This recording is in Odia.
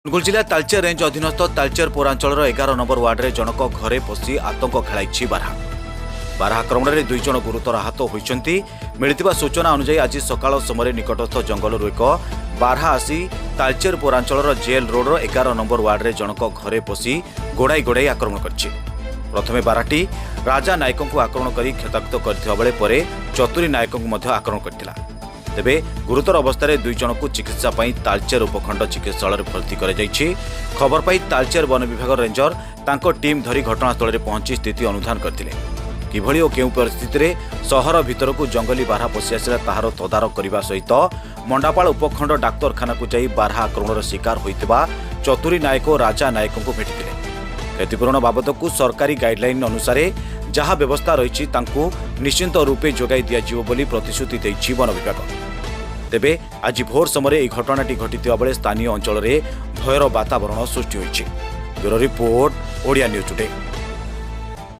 ଅନୁଗୁଳ ଜିଲ୍ଲା ତାଳଚେର ରେଞ୍ଜ ଅଧୀନସ୍ଥ ତାଳଚେର ପୌରାଞ୍ଚଳର 11 ନମ୍ବର ୱାର୍ଡରେ ଜଣକ ଘରେ ପଶି ଆତଙ୍କ ଖେଳାଇଛି ବାରହା। ବାରହା ଆକ୍ରମଣରେ 2 ଜଣ ଗୁରୁତର ଆହତ ହୋଇଛନ୍ତି। ମିଳିଥିବା ସୂଚନା ଅନୁଯାୟୀ, ଆଜି ସକାଳ ସମୟରେ ନିକଟସ୍ଥ ଜଙ୍ଗଲରୁ ଏକ ବାରହା ଆସି ତାଳଚେର ପୌରାଞ୍ଚଳର ଜେଲ୍ ରୋଡର 11 ନମ୍ବର ୱାର୍ଡରେ ଜଣକ ଘରେ ପଶି ଗୋଡ଼ାଇ ଗୋଡ଼ାଇ ଆକ୍ରମଣ କରିଛି। ପ୍ରଥମେ ବାରହାଟି ରାଜା ନାୟକଙ୍କୁ ଆକ୍ରମଣ କରି କ୍ଷତାକ୍ତ କରିଥିବା ବେଳେ ପରେ ଚତୁରୀ ନାୟକଙ୍କୁ ମଧ୍ୟ ଆକ୍ରମଣ କରିଥିଲା। ତେବେ ଗୁରୁତର ଅବସ୍ଥାରେ 2 ଜଣଙ୍କୁ ଚିକିତ୍ସା ପାଇଁ ତାଳଚେର ଉପଖଣ୍ଡ ଚିକିତ୍ସାଳୟରେ ଭର୍ତ୍ତି କରାଯାଇଛି। ଖବର ପାଇ ତାଳଚେର ବନ ବିଭାଗ ରେଞ୍ଜର ତାଙ୍କ ଟିମ୍ ଧରି ଘଟଣାସ୍ଥଳରେ ପହଞ୍ଚି ସ୍ଥିତି ଅନୁଧ୍ୟାନ କରିଥିଲେ। କିଭଳି ଓ କେଉଁ ପରିସ୍ଥିତିରେ ସହର ଭିତରକୁ ଜଙ୍ଗଲୀ ବାରହା ପଶି ଆସିଲା, ତାହାର ତଦାରଖ କରିବା ସହିତ ମଣ୍ଡାପାଳ ଉପଖଣ୍ଡ ଡାକ୍ତରଖାନାକୁ ଯାଇ ବାରହା ଆକ୍ରମଣର ଶିକାର ହୋଇଥିବା ଚତୁରୀ ନାୟକ ଓ ରାଜା ନାୟକଙ୍କୁ ଭେଟିଥିଲେ। କ୍ଷତିପୂରଣ ବାବଦକୁ ସରକାରୀ ଗାଇଡଲାଇନ୍ ଅନୁସାରେ ଯାହା ବ୍ୟବସ୍ଥା ରହିଛି, ତାଙ୍କୁ ନିଶ୍ଚିନ୍ତ ରୂପେ ଯୋଗାଇ ଦିଆଯିବ ବୋଲି ପ୍ରତିଶ୍ରୁତି ଦେଇଛି ବନ ବିଭାଗ। ତେବେ ଆଜି ଭୋର ସମୟରେ ଏହି ଘଟଣାଟି ଘଟିଥିବା ବେଳେ ସ୍ଥାନୀୟ ଅଞ୍ଚଳରେ ଭୟର ବାତାବରଣ ସୃଷ୍ଟି ହୋଇଛି। Bureau report, Odia news today.